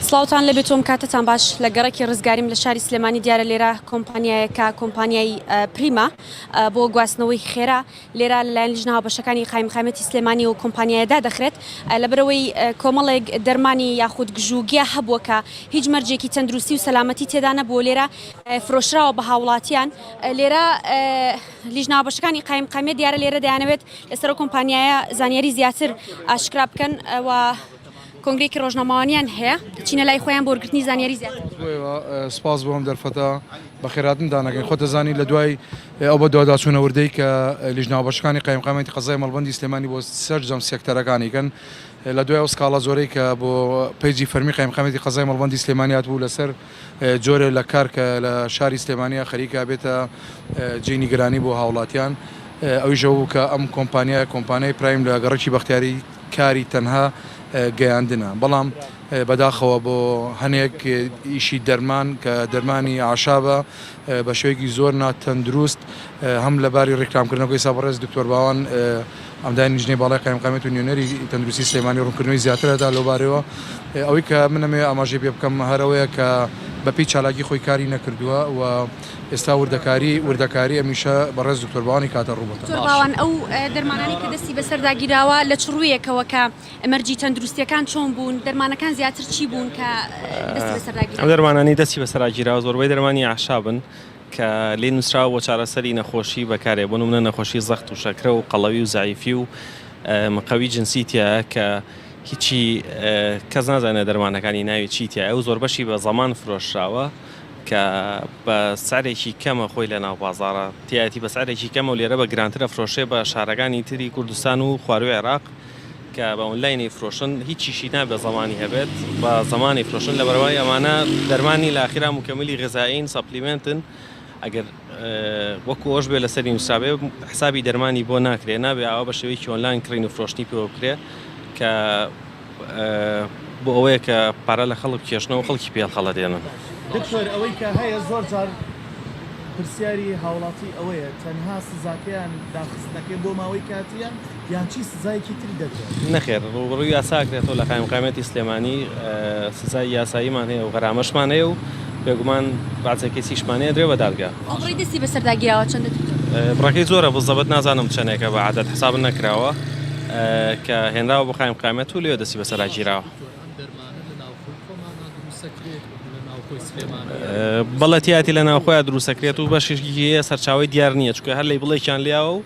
سڵاوتان لێبێت و ئەم کاتەتان باش لە گەڕەکی ڕزگاریم لە شاری سلێمانی دیارە لێرە کۆمپانیایەکە کۆمپانیای پریما بۆ گواستنەوەی خێرا لێرە لەلایەن لیژنە هاوبەشەکانی قایمقامیەتی سلێمانی و کۆمپانیایە دادەخرێت لەبەرئەوەی کۆمەڵێک دەرمانی یاخود گژوگیا هەبووە کە هیچ مەرجێکی تەندروستی و سەلامەتی تێدا نەبووە لێرە فرۆشراوە بە هاوڵاتیان لێرە لیژنە هاوبەشەکانی قایمقامیەت دیارە لێرە دەیانەوێت لەسەر ئەو کۆمپانیایە زانیاری زیاتر ئاشکرا بکەن و کۆنگرەیەکی ڕۆژنامەوانیان هەیە چینە لای خۆیان بۆ وەرگرتنی زانیاری زیاتر. سپاس بۆ ئەم دەرفەتە بەخێرهاتنتان ئەکەین. خۆت دەزانی لە دوای ئەو بەدواداچوونە وردەی کە لیژنە هاوبەشەکانی قایمقامیەتی قەزای مەڵبەندی سلێمانی بۆ سەرجەم سێکتەرەکانی کەن لە دوای ئەو سکاڵا زۆرەی کە بۆ پەیجی فەرمی قایمقامیەتی قەزای مەڵبەندی سلێمانی هاتبوو لەسەر جۆرێ لە کار کە لە شاری سلێمانیا خەریکە بێتە جێی نیگەرانی بۆ هاوڵاتیان ئەویش ئەوە بوو کە ئەم کۆمپانیایە کۆمپانیای پرایم لە گەڕەکی بەختیاری کاری تەنها گەیاندنە بەڵام بەداخەوە بۆ هەنێک ئیشی دەرمان کە دەرمانی ئەعشابە بە شێوەیەکی زۆر ناتەندروست هەم لە باری ڕیکلامکردنەوە ئیسا بەڕێز دکتۆر باوان ئەندامی لیژنەی باڵای قایمقامیەت و نوێنەری تەندروستی سلێمانی ڕوونکردنەوەی زیاتر ئەدا لەو بارەیەوە ئەوەی کە من ئەمەوێ ئاماژەی پێ بکەم هەر ئەوەیە کە بەپێی چالاکی خۆی کاری نەکردووە و ئێستا وردەکاری وردەکاری ئەمیشە بەڕێز دکتۆر باوانی کاتە ڕوو دکتۆر باوان ئەو دەرمانانەی کە دەستی بەسەردا گیراوە لە چ ڕوویەکەوە کە مەرجی تەندروستیەکان چۆن بوون دەرمانەکان زیاتر چی بوون کە دەستی بەسەردا گیراوە؟ ئەو دەرمانانەی دەستی بەسەرا گیراوە زۆربەی دەرمانی ئەعشابن کە لێی نووسراوە بۆ چارەسەری نەخۆشی بەکارێ بۆ نمونە نەخۆشی زەخت و شەکرە و قەڵەوی و زەعیفی و مقەوی جنسی تیایە کە هیچی کەس نازانێت دەرمانەکانی ناوی چی تیایە و زۆربەشی بە زەمان فرۆشراوە کە بە سعرێکی کەمە خۆی لە ناو بازاڕە تیایەتی بە سعرێکی کەمە و لێرە بە گرانتر ئەفرۆشێ بە شارەکانی تری کوردستان و خواروی عێراق کە بە ئۆنلاین ئەیفرۆشن هیچیشی نابێت زەمانی هەبێت بە زەمان ئەیفرۆشن لەبەرئەوەی ئەمانە دەرمانی لە ئاخیرا موکەملی غذائین supplement ن ئەگەر وەکو ئەوش بێ لەسەری نووسرابێ حسابی دەرمانی بۆ ناکرێ نابێ ئاوا بە شێوەیەکی ئۆنلاین کڕین و فرۆشتنی پێوە بکرێ کە بۆ ئەوەیە کە پارە لە خەڵک بکێشنەوە خەڵکی پێ هەڵخەڵەتێنن. دکتۆر ئەوەی کە هەیە زۆر جار پرسیاری هاوڵاتی ئەوەیە تەنها سزاکەیان داخستنەکەی بۆ ماوەی کاتیە یان چی سزایەکی تری دەدرێن؟ نەخێر ڕووبەڕووی یاسا ئەکرێتەوە لە قایمقامیەتی سلێمانی سزای یاساییمان هەیە و غەرامەشمان هەیە و بێگومان بەعزێ کەیسیشمان هەیە درێ بە دادگا. ئەو بڕەی دەستی بەسەردا گیراوە چەندە دکتۆر؟ بڕەکەی زۆرە بزەبت نازانم چەنێکە بە عەدەد حساب نەکراوە کە هێنراوە بۆ قایمقامیەت و لەوێ دەستی بەسەرا گیراوە. بەڵێ تیایەتی لە ناوخۆیا دروستەکرێت و بەشێکی هەیە سەرچاوەی دیار نییە چونکە هەر لەیبڵێکیان لیاوە و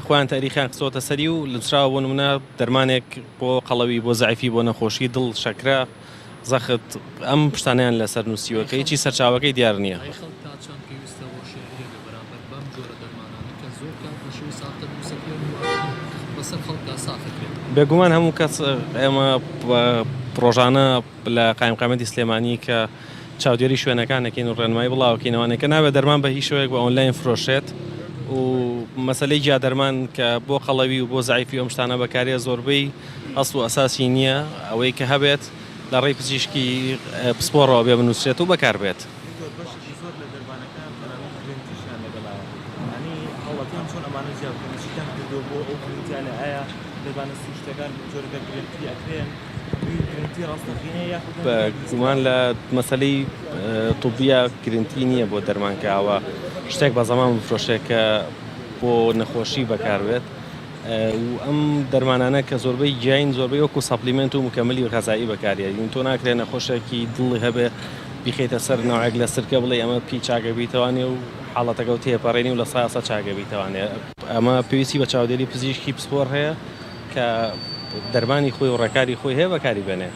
خۆیان تاریخیان خستۆتە سەری و نووسراوە بۆ نمونە دەرمانێک بۆ قەڵەوی بۆ زەعیفی بۆ نەخۆشی دڵ شەکرە زەخت ئەم شتانەیان لەسەر نووسیوە کە هیچی سەرچاوەکەی دیار نییە. ئەی خەڵک تا چەند پێویستە هۆشیاری هەبێ بەرامبەر بەم جۆرە دەرمانانە کە زۆر کات بە شێوەی ساختە دروست ئەکرێن و بەسەر خەڵکدا ساخ ئەکرێنەوە؟ بێگومان هەموو کەس ئێمە ڕۆژانە لە قایمقامیەتی سلێمانی کە چاودێری شوێنەکان ئەکەین و ڕێنمایی بڵاوەکەینەوانێ کە نابێت دەرمان بە هیچ شێوەیەک بە ئۆنلاین فرۆشێت و مەسەلەی گیا دەرمان کە بۆ قەڵەوی و بۆ زەعیفی ئەم شتانە بەکارێ زۆربەی ئەسڵ و ئەساسی نییە ئەوەی کە هەبێت لە ڕێی پزیشکی پسپۆڕەوە بێ بنووسرێت و بەکار بێت. دکتۆر بەشێکی زۆر لە دەرمانەکان تەنانەت گرنتیشیان لەگەڵایە یانی هاوڵاتیان چۆن ئەمانە جیا بکەن چیتان کردووە بۆ ئەو گرنتیانە ئایا دەرمانە سروشتیەکان بە جۆرەکە گرنتی ئەکرێن گرنتی ڕاستەقینەیە یاخود بە گومان لە مەسەلەی طبیە گرنتی نییە بۆ دەرمان کە ئاوا شتێک بە زەمان بفرۆشێ کە بۆ نەخۆشی بەکاربێت و ئەم دەرمانانە کە زۆربەی گیاین زۆربەی وەکو supplement و مکملی غذایی بەکاریێن تۆ ناکرێت نەخۆشێکی دڵی هەبێ بیخەیتە سەر نەوعێک لە سرکە بڵێ ئەمە پی چاکەبیتەوانێ و حاڵەتەکە و تێپەڕێنی و لە ساسە چاکەبیتەوانێ ئەمە پێویستی بە چاودێری پزیشکی پسپۆر هەیە کە دەرمانی خۆی و ڕێکاری خۆی هەیە بەکاری بێنێ.